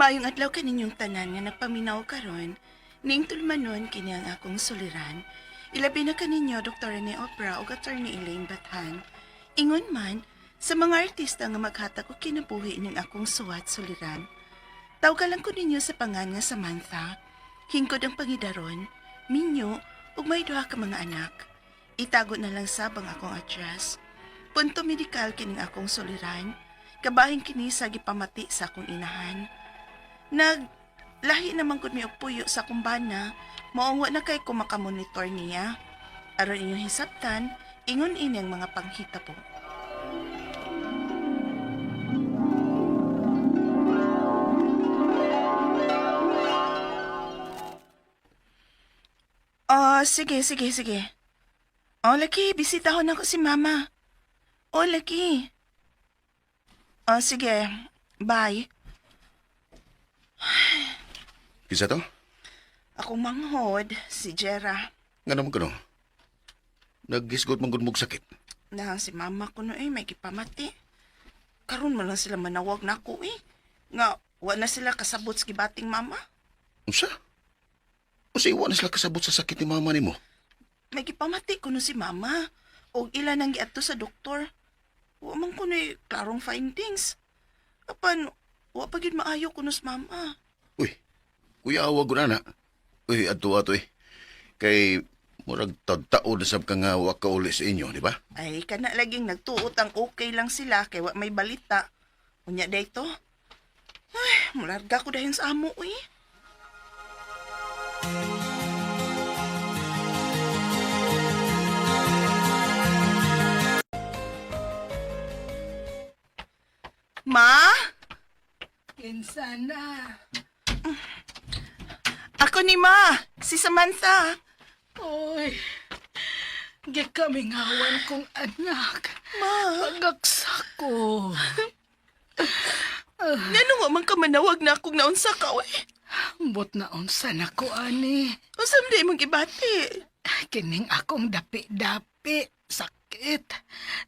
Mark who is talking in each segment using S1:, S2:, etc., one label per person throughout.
S1: Maayong adlaw kaninyong tanan nga nagpaminaw karon, ning tulumanon kini ang akong suliran. Ilabi na kaninyo Dr. Rene Opera ug Attorney Elaine Bathan. Ingon man sa mga artista nga maghatag og kinabuhi ning akong suwat suliran. Tawgalan ko ninyo sa pangan nga Samantha. Hingkod ang pangidaron, minyo ug may duha ka mga anak. Itago na lang sabang akong address. Punto medikal kining akong suliran. Kabahin kini sa gipamati sa akong inahan. Nag lahi naman gud mi og puyo sa akong bana, mao wa na kay ko makamonitor niya. Aron inyong hisabtan, ingon ini ang mga panghitabo. Oh, sige, sige, sige. Oh, laki, bisitahon ako si Mama. Oh, laki. Oh, sige. Bye.
S2: Kinsa to?
S1: Akong manghod, si Jera.
S2: Nga naman kuno. Naggisgot man gud mog sakit.
S1: Na si Mama ko no eh, may gipamati. Karon man lang sila manawag nako eh. Nga, wa na sila kasabot sa gibating Mama.
S2: Unsa? Unsa iwa na sila kasabot sa sakit ni mama nimo?
S1: May gipamati kuno si Mama. Og ila nang giadto sa doktor. Wa man kuno klarong findings. Apan, wa pa gyud maayo kuno sa Mama.
S2: Uy, kuya awag ko na na. Uy, adto ato eh. Kay murag tagtao na sab ka nga wa ka uli sa inyo, di ba?
S1: Ay, kana laging nagtuot ang okay lang sila kay wa may balita. Unya dayto. Ay, mularga ko dayon sa amo eh. Ma?
S3: Kinsa na?
S1: Ako ni Ma, si Samantha.
S3: Oy, gikamingawan kong anak.
S1: Ma,
S3: Pagaksa ko.
S1: ngano nga man ka manawag na akong naunsa ka, oy?
S3: Ambot na unsa na ko, ani.
S1: Unsa man di imong gibati?
S3: Kining akong dapi-dapi. Sakit.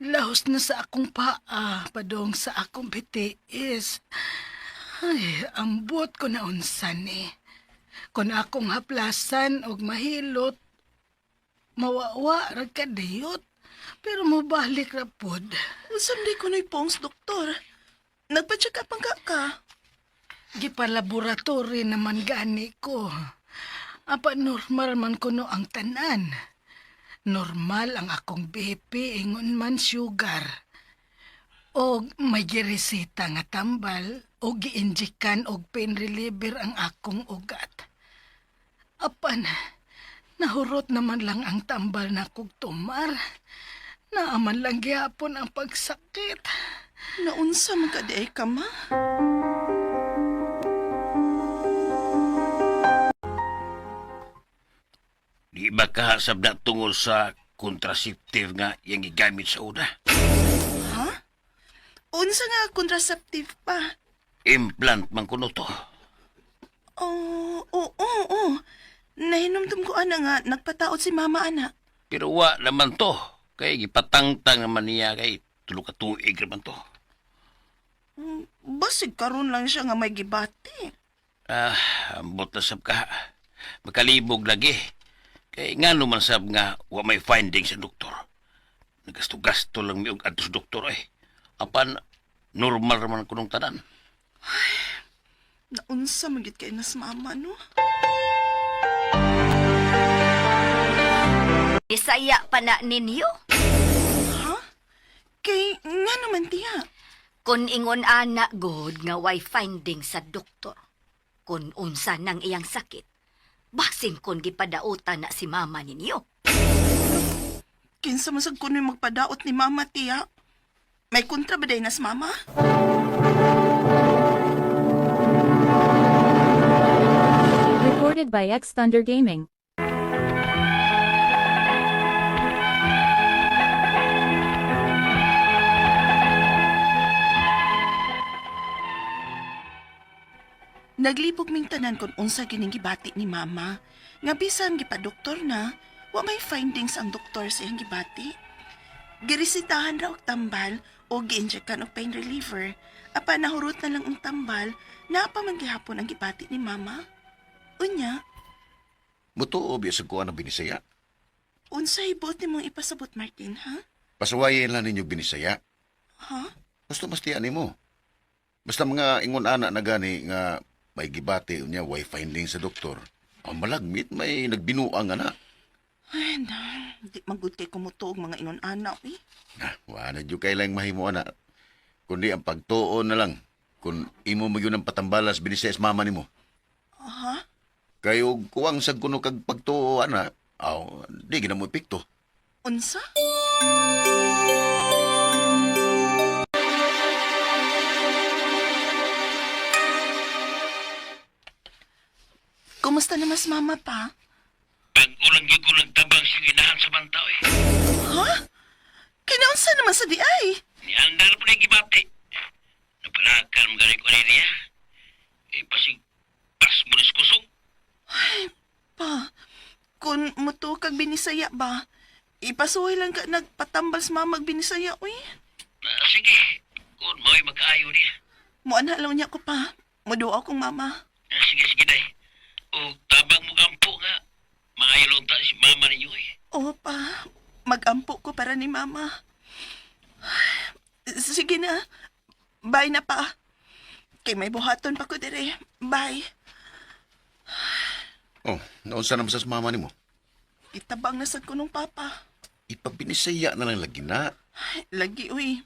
S3: Lahos na sa akong paa, padong sa akong bitiis. Ay, ambot ko na unsa ni. Kung akong haplasan og mahilot, mawawa ra kadiyot. Pero mobalik ra pod.
S1: Unsa man di kuno'y pongs, doktor? Nagpa-check up ang ka ka.
S3: Gipalaboratory naman gani ko. Apa normal man kuno ang tanan. Normal ang akong BP, ingon man sugar. Og may gireseta nga tambal o giinjikan og pain reliever ang akong ugat. Apan, nahurot naman lang ang tambal na kog tumar. Naaman lang gihapon ang pagsakit.
S1: Naunsa man ka di ay ka, ma?
S4: Di ba kahasab na tungol sa contraceptive nga yang gigamit sa una?
S1: Ha? Unsa nga contraceptive pa?
S4: Implant man kuno to.
S1: Oo, oo, oo, oo. Nahinumdum ko ana nga nagpataod si Mama ana.
S4: Pero wa naman to. Kay gipatangtang naman niya kay tulo ka tuig naman to.
S1: Basig karon lang siya nga may gibati.
S4: Ah, ambot na sab ka. Makalibog lagi. Kay ngano man sab nga wa may findings sa doktor. Nagasto-gasto lang mi og adto sa doktor eh. Apan normal raman kunong tanan.
S1: Naunsa man gyud kay nas mama no?
S5: Isaya pa na ninyo.
S1: Ha? Kay nga naman tiya.
S5: Kun ingon ana god nga way finding sa doktor. Kun unsa nang iyang sakit. Basin kun gipadautan na si mama ninyo.
S1: Kinsa man sad kuno'y magpadaot ni Mama tiya. May kontra ba day nas mama?
S6: Recorded by X Thunder Gaming.
S1: Naglibog ming tanan kung unsa gining gibati ni Mama. Nga bisan gipadoktor na, wa may findings ang doktor sa iyang gibati. Giresitahan ra og tambal o giinjekan og pain reliever. Apa nahurot na lang ang tambal, Naa pa man gihapon ang gibati ni mama. Unya,
S2: Mutuo biya sa kuha ng Binisaya.
S1: unsay buot nimong ipasabot, Martin, ha?
S2: Pasuwayin lang ninyo Binisaya.
S1: Ha?
S2: Basta mas tiyan mo. Basta mga ingon ana na gani nga may gibati unya way finding sa doktor. Ang malagmit may nagbinuang ana.
S1: Ay, na, di magud kay kumutuog mga ingon ana, eh.
S2: Ah, wa na jud kay lang mahimo ana. Kundi ang pagtuo na lang kung imo mo yun ang patambalas Binisaya sa mama nimo.
S1: Ha?
S2: Kayo kuwang sa kuno kag pagtuo ana, aw di gina mo epekto.
S1: Unsa? Kumusta na mas mama pa?
S4: Pag-ulang gyud ko nagtabang sa ginahan sa bantao eh.
S1: Ha? Kinaunsa naman sa di ay?
S4: Ni andar po na gibati. Napalakan mo gani ko niya. Eh, pasig pas mo na sa kusog.
S1: Pa, kung muto kag binisaya ba, ipasuhay lang ka nagpatambal sa mama ag binisaya, uy.
S4: Ah, sige, kung mao'y magkaayo niya.
S1: Muana lang niya ko pa. Muduaw kong mama.
S4: Ah, sige, sige, day. O tabang mo ampo nga. Maayo lang ta si mama ninyo eh.
S1: Oo pa, magampo ko para ni mama. Sige na, bye na pa. Kay may buhaton pa ko dire. Bye.
S2: Oh, naunsa naman sa mama nimo?
S1: Itabang na sad ko nung papa.
S2: Ipabinisaya na lang lagi na.
S1: Ay, lagi uy.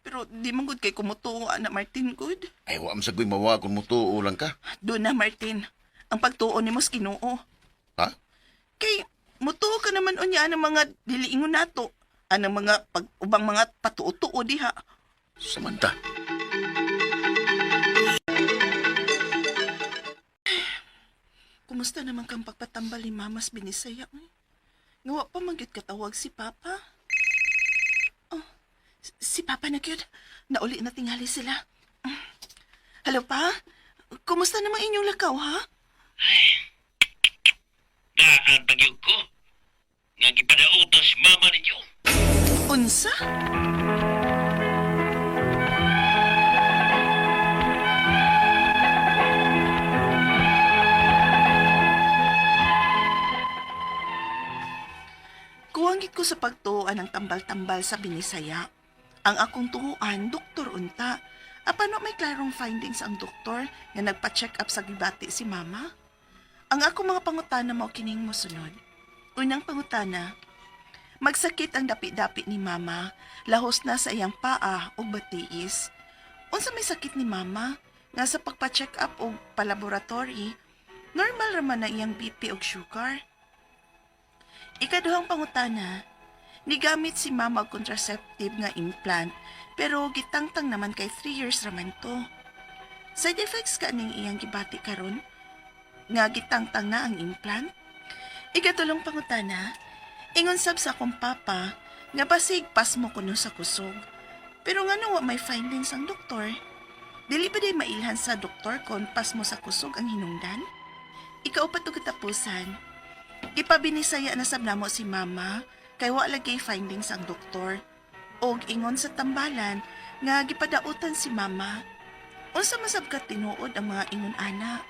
S1: Pero di man gud kay kumutuo ana Martin good.
S2: Ay, wa man sa ko'y mawa kung mutuo lang ka.
S1: Doon na Martin. Ang pagtuo nimo sa Ginoo.
S2: Ha?
S1: Kay mutuo ka naman unya ang mga diliingon nato. Anang mga pag ubang mga patuo-tuo diha.
S2: Samantha.
S1: Kumusta naman kang pagpatambal ni Mamas Binisaya? Uy? Ngawa pa man gyud katawag si Papa. Oh, si Papa na gyud. Nauli na tingali sila. Hello, Pa? Kumusta naman inyong lakaw, ha?
S4: Ay, daan pa gyud ko. Nga gipadautan si mama ninyo.
S1: Unsa? Kuwangit ko sa pagtuoan ang tambal-tambal sa binisaya. Ang akong tuoan, doktor unta. Apan wa may klarong findings ang doktor nga nagpa-check up sa gibati si mama. Ang akong mga pangutana mao kining mosunod. Unang pangutana, magsakit ang dapi-dapi ni mama, lahos na sa iyang paa ug batiis. Unsa may sakit ni mama? Nga sa pagpa-check up og pa-laboratory, normal ra man na iyang BP og sugar. Ikaduhang pangutana, nigamit si mama og contraceptive nga implant pero gitangtang naman kay 3 years ra man to. Side effects ka ning iyang gibati karon? Nga gitangtang na ang implant? Ikatulong pangutana, ingon sab sa akong papa nga basig pasmo kuno sa kusog. Pero ngano wa may findings ang doktor? Dili ba day mailhan sa doktor kon pasmo sa kusog ang hinungdan? Ikaupat og katapusan. Gipabinisaya na sab namo si mama kay wa lagi findings ang doktor. Og ingon sa tambalan nga gipadautan si mama. Unsa man sab ka tinuod ang mga ingon ana?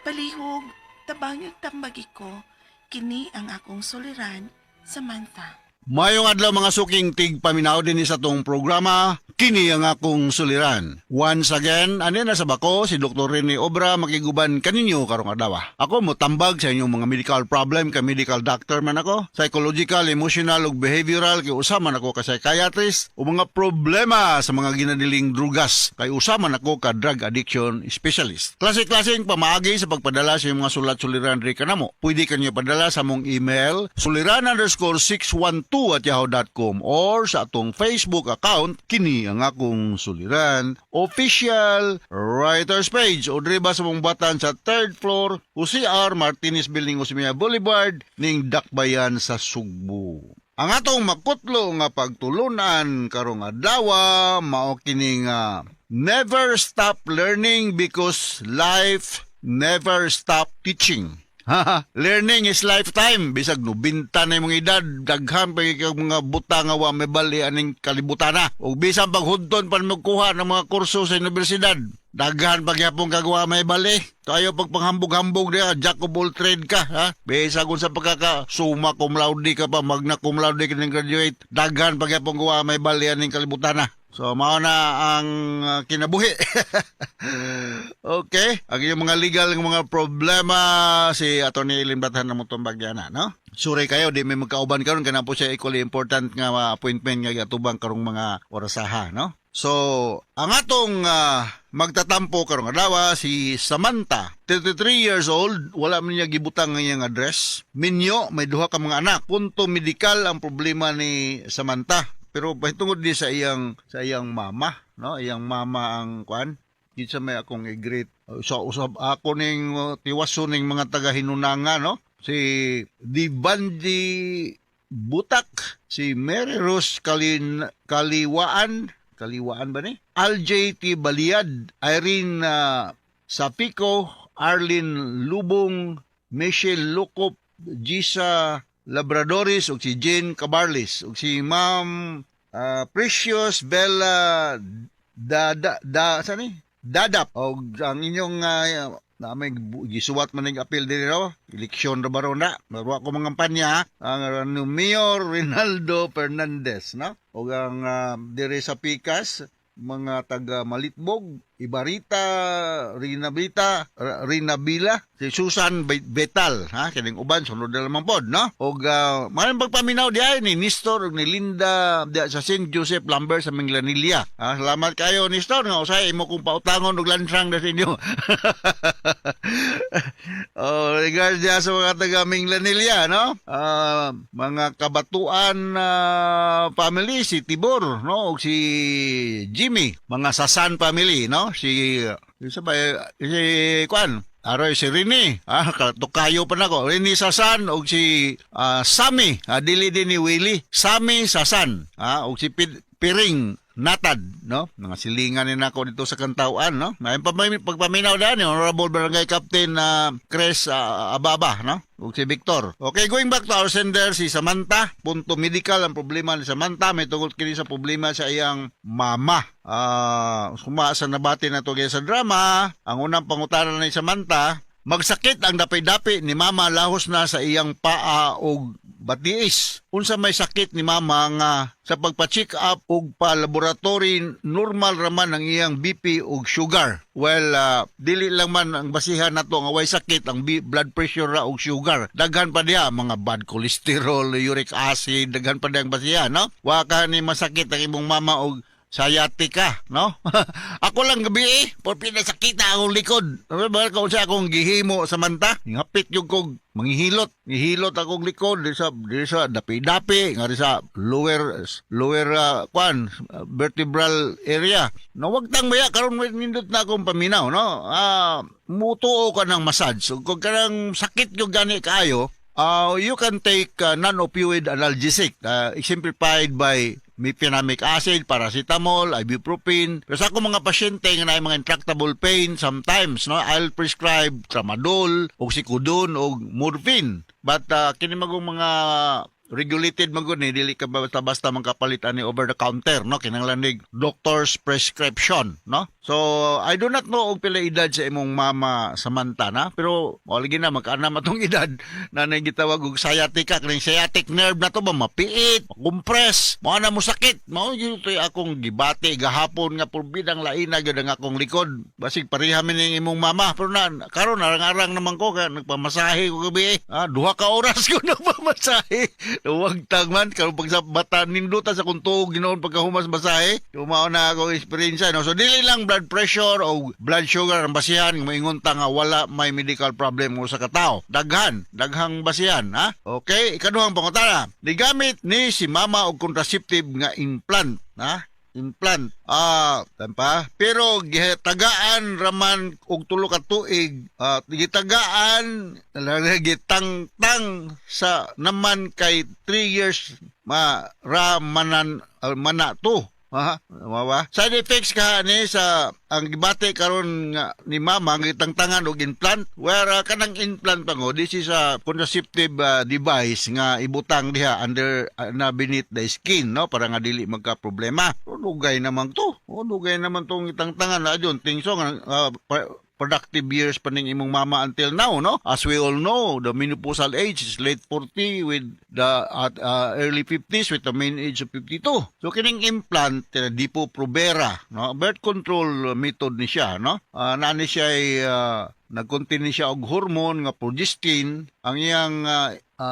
S1: Palihog, tabangig tambagi ko, kini ang akong suliran, Samantha.
S7: Mayong adlaw mga suking tig paminaw din sa tong programa, kini ang akong suliran. Once again, ani na sa bako si Dr. Rene Obra makiguban kaninyo karong adlaw. Ako mo tambag sa inyong mga medical problem kay medical doctor man ako, psychological, emotional ug behavioral kay usa man ako ka psychiatrist o mga problema sa mga ginadiling drugas kay usa man ako ka drug addiction specialist. Klase-klaseng pamaagi sa pagpadala sa inyong mga sulat suliran diri kanamo. Pwede kanyo padala sa mong email suliran_612@yahoo.com or sa atong Facebook account kini ang akong suliran official writers page o diri ba sa mong batan sa third floor UCR Martinez Building, Osimia Boulevard ning Dakbayan sa Sugbo. Ang atong makutlo nga pagtulunan karong adlaw mao kini nga never stop learning because life never stop teaching. Learning is lifetime. Bisag 90 na imong edad, daghan pa kay mga buta nga wa mabali aning kalibutana. Ug bisan paghudton pa magkuha ng mga kurso sa universidad, daghan pa gyapon kag wa may bali. Tayo pagpanghambog-hambog diha, jack of all trade ka, ha? Bisag unsa pagkaka summa cum laude ka pa, magna cum laude ka ning graduate, daghan pa gyapon wa may bali aning kalibutana. So mao na ang kinabuhi. Okay, ang inyong mga legal nga mga problema, si Atty. Eileen Bathan na motambag na, no? Sorry kayo, di may magkauban karon, kana po siya equally important nga appointment nga giatubang karong mga orasaha, no? So, ang atong magtatampo karong adlaw, si Samantha, 33 years old, wala man niya gibutang ang iyang address. Minyo, may duha ka mga anak. Punto medikal ang problema ni Samantha. Pero tungod di sa iyang mama, no? Iyang mama ang kuan. Kinsa may akong i-greet sa usab ako ning tiwaso ning mga taga Hinunanga, no? Si Divandi Butak, si Mary Rose Kalin Kaliwaan, Kaliwaan ba ni? Aljay T. Baliad, Irene Sapico, Arlene Lubong, Michelle Lukop, Gisa Labradores ug si Jane Cabarlis ug si Ma'am Precious Bella da da da sa ni Dadap og ang inyong na may gisuwat man ning apel diri raw, eleksyon ra ba na marwa ko mga kampanya ang Mayor Rinaldo Fernandez, no? Og ang diri sa Pikas, mga taga Malitbog, Ibarita, Rinabita, Rinabila, si Susan Betal, ha, kining uban sunod na lamang pod, no? Og maraming pagpaminaw di ay ni Nestor ug ni Linda di sa St. Joseph Lumber sa Minglanilla. Ha, salamat kayo, Nestor, nga usay imo kong pautangon og lansang na sa inyo. Oh, regards diya sa mga taga Minglanilla, no? Mga Kabatuan family, si Tibor, no? Ug si Jimmy, mga Sasan family, no? Si sa ba si Kwan, Aroy si Rini, tukayo pa nako. Rini Sasan ug si Sammy, dili din ni Willie, Sammy Sasan, ug si Piring Natad, no? Mga silingan ni nako dito sa Cantawan, no? May pagpaminaw daan ni Honorable Barangay Captain Chris Ababa, no? Ug si Victor. Okay, going back to our sender, si Samantha. Punto medical ang problema ni Samantha. May tungkol kini sa problema sa iyang mama. Suma sa nabati na to sa drama, ang unang pangutana ni Samantha, magsakit ang dapi-dapi ni mama lahos na sa iyang paa og batiis. Unsa may sakit ni mama nga sa pagpa-check up og pa laboratory, normal raman ang iyang BP ug sugar? Well, dili lang man ang basihan nato nga way sakit ang blood pressure ra og sugar. Daghan pa diha mga bad cholesterol, uric acid, daghan pa diha ang basihan, no? Wa ka ni masakit ang imong mama og sciatica, no? Ako lang gabi eh, por pinasakita akong likod. Ano ba kung sa akong gihimo, Samantha? Ngapit yung kog manghihilot, ngihilot akong likod di sa dapi-dapi, nga di sa lower lower kwan, vertebral area. No, wag tang maya karon nindot na akong paminaw, no? Mutuo ka ng massage. So, kung kanang sakit yung gani kaayo, you can take non-opioid analgesic, exemplified by mefenamic acid, paracetamol, ibuprofen. Pero sa akong mga pasyente nga naay mga intractable pain, sometimes, no, I'll prescribe tramadol, oxycodone, o morphine. But kini magong mga regulated man gud ni, dili ka basta-basta mangkapalit ani over the counter, no? Kinahanglan nig doctor's prescription, no? So I do not know og pila edad sa imong mama, Samantha, na, pero mo lagi na magkaana matong edad na nay gitawag og sciatica, kaning sciatic nerve na to ba mapiit, compress, mao na mo sakit. Mao gyud to'y akong gibati gahapon nga purbidang laina gyud ang akong likod. Basig pareha mi ning imong mama, pero na karon arang-arang naman ko kay nagpamasahe ko gabi. 2 ka oras ko nagpamasahe. Wag tagman karon pag sa bata ninduta sa kung tuog ginoon pagkahumas masahe. Mao na akong experience, no? So dili lang blood pressure o blood sugar ang basihan moingon ta nga wala may medical problem mo sa katao. Daghan, daghang basihan, ha? Okay, ikaduhang pangutana. Nigamit ni si mama og contraceptive nga implant, ha? Implant. Tampa. Pero gitagaan raman og 3 ka tuig, gitagaan gitangtang sa naman kay 3 years ma ra manan mana to. Ha? Mawa. Side effects ka ni sa ang gibati karon nga ni mama ang gitangtangan og implant where kanang implant pa ngo, this is a contraceptive device nga ibutang diha under na beneath the skin, no, para nga dili magka problema. O, dugay naman to. O, dugay naman tong itangtangan na adyon tingso nga productive years pa ning imong mama until now, no? As we all know, the menopausal age is late 40 with the at early 50s with the mean age of 52. So kining implant, Depo Provera, no? Birth control method ni siya, no? Nani siya ay nag-contain ni siya og hormone nga progestin. Ang iyang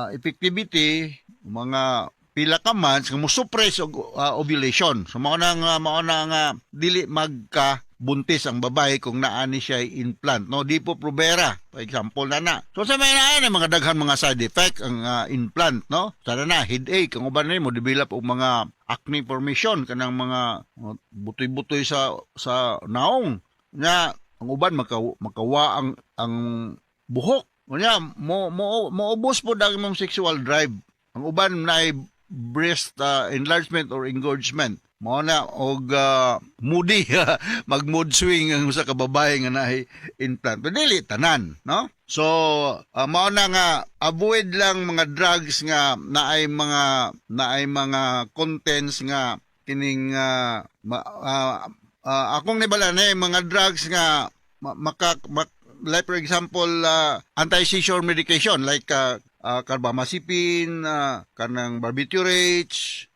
S7: effectivity mga pila ka months nga mo-suppress og ovulation. So mao na nga dili magka buntis ang babae kung naa ni siya implant, no? Depo Provera, for example na na. So sa may naa mga daghan mga side effect ang implant, no? Sana na headache ang uban nimo, develop og mga acne formation, kanang mga butoy-butoy sa naong nga ang uban makawa ang buhok. Unya mo mo moubos po ang imong sexual drive. Ang uban na breast enlargement or engorgement. Mao na og moody, mag mood swing ang usa ka babae nga naay implant. Pero dili tanan, no? So mao na nga avoid lang mga drugs nga naay mga contents nga kining akong nibala na mga drugs nga like for example anti-seizure medication like carbamazepine, kanang barbiturates,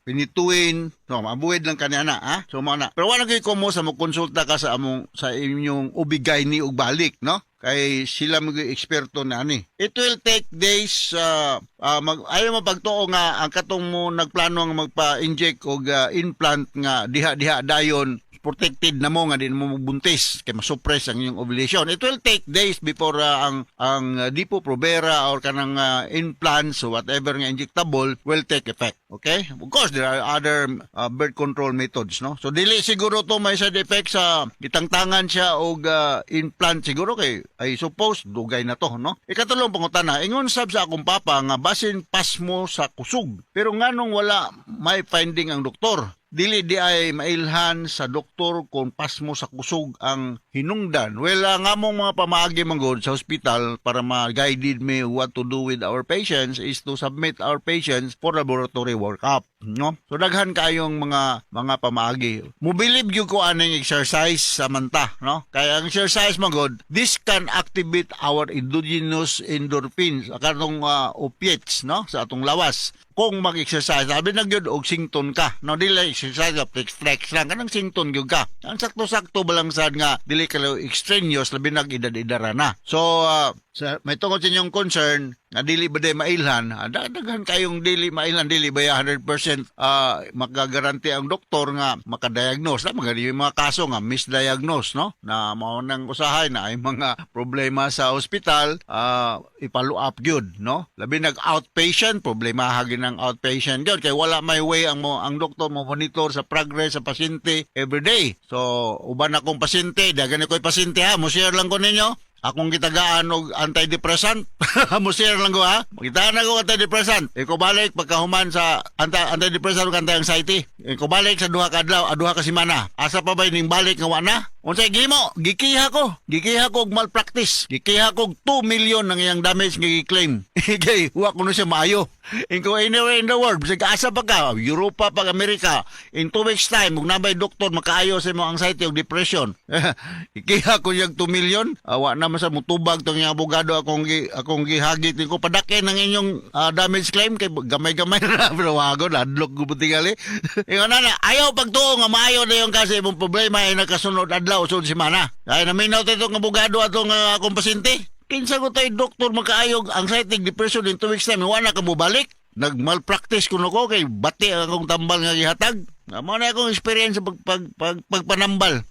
S7: phenytoin. So mabuhid lang kaniya na, ha. So mao na. Pero wala kay mo sa mo konsulta ka sa among sa inyong OB-GYN og balik, no? Kay sila mag eksperto na ani. It will take days mag ayaw mo pagtuo nga ang katong mo nagplano nga magpa-inject og implant nga diha-diha dayon protected na mo nga di mo magbuntis kay masuppress ang inyong ovulation. It will take days before ang Depo Provera or kanang implants or whatever nga injectable will take effect. Okay? Of course, there are other birth control methods, no? So dili siguro to may side effect sa gitangtangan siya og implant siguro kay I suppose dugay na to, no? Ikatulong pangutana, ingon sab sa akong papa nga basin pasmo sa kusog. Pero nganong wala may finding ang doktor? Dili di ay mailhan sa doktor kung pasmo sa kusog ang hinungdan. Well, ang among mga pamaagi man gud sa hospital para ma-guided me what to do with our patients is to submit our patients for laboratory workup, no? So daghan kayong mga pamaagi. Mubilib gyud ko aning exercise sa manta, no? Kaya ang exercise man gud, this can activate our endogenous endorphins, katong opiates, no? Sa atong lawas. Kung mag-exercise, sabi na gyud og sington ka, no? Dili exercise flex flex lang, kanang sington gyud ka. Ang sakto-sakto balansad nga dili ka extraneous, labi nag edad-edara na. So sa may tungod sa inyong concern nga dili ba day mailhan, daghan kayong dili mailhan, dili ba ya 100% makagaranti ang doktor nga makadiagnose. Na mga yung mga kaso nga misdiagnose, no? Na mao nang usahay na ay mga problema sa ospital, i-follow up gyud, no? Labi nag outpatient, problema hagin ang outpatient gyud kay wala may way ang doktor mo monitor sa progress sa pasyente every day. So uban akong pasyente, daghan ko'y pasyente ha, mo share lang ko ninyo. Akong gitagaan og antidepressant. Mo share lang ko ha. Gitaan ako antidepressant. Iko balik pagkahuman sa antidepressant ug anti-anxiety. Iko balik sa 2 ka adlaw, 2 ka semana. Asa pa ba ning balik nga wa na? Unsay gimo? Gikiha ko. Gikiha ko og malpractice. Gikiha ko og 2 million ang iyang damage nga gi-claim. Kay wa kuno siya maayo. Inko anywhere in the world, bisag asa pa ka, Europa pag Amerika, in 2 weeks time, ug nabay doktor makaayo sa imong anxiety ug depression. Ikiha ko yung 2 million, awa na man sa mutubag tong iyang abogado akong gihagit ko padakin ang inyong damage claim kay gamay-gamay na pero wago nadlok ko tingali. Ingon na ayaw pagtuo nga maayo na yung kasi imong problema ay nakasunod adlaw sunod semana. Ay naminaw to itong abogado atong akong pasyente. Kinsa ko tayo doktor makaayog anxiety depression in 2 weeks time, wala ka mobalik. Nag-malpractice kuno ko kay bati ang akong tambal nga gihatag. Mao na akong experience sa pagpanambal.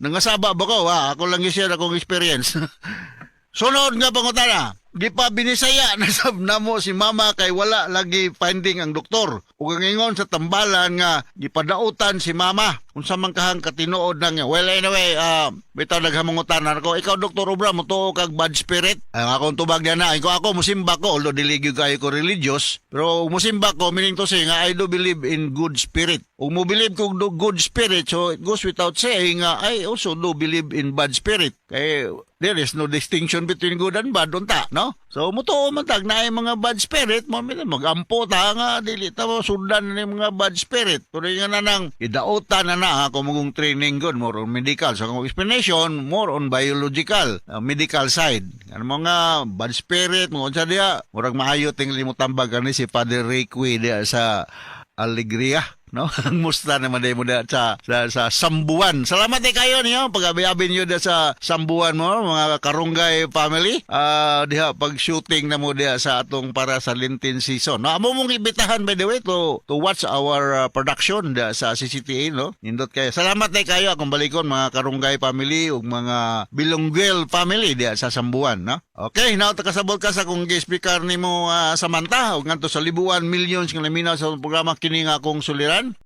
S7: Nangasaba ba ko? Ha? Ako lang i-share akong experience. Sunod nga pangutana, di pa binisaya na sab namo si mama kay wala lagi finding ang doktor. Ug ang ingon sa tambalan nga gipadautan si mama. Unsa man kahang katinuod nang. Well, anyway, bitaw naghamungutanan ko. Ikaw, Dr. Obra, mo kag bad spirit? Ang akong tubag niya na, ko ako musimba ko, although dili gyud kayo ko religious, pero musimba ko meaning to say nga I do believe in good spirit. Ug mo believe ko do good spirit, so it goes without saying nga I also do believe in bad spirit. Kay there is no distinction between good and bad unta, no? So mutuo man tag naay mga bad spirit, mo magampo ta nga dili ta mo sundan ni mga bad spirit. Pero nga na nang idautan na na ako mong training good more on medical. So ang explanation more on biological, medical side. Ano mga bad spirit, mga unsa diya, murag maayo tingali mo tambag ani si Father Ricky diya sa Alegria, no? Ang musta naman mo da sa Sambuan. Salamat eh kayo niyo pag-abi-abi niyo da sa Sambuan mo, mga Karunggay family. Diha pag shooting na mo diha sa atong para sa Lenten season. No, amo mong imbitahan, by the way, to watch our production diha sa CCTA, no? Nindot kayo. Salamat eh kayo akong balikon mga Karunggay family ug mga Bilonguel family diha sa Sambuan, no? Okay, now takasabot ka sa akong guest speaker nimo, Samantha, ug ngadto sa libuan millions nga naminaw sa atong programa, kini nga akong suliran.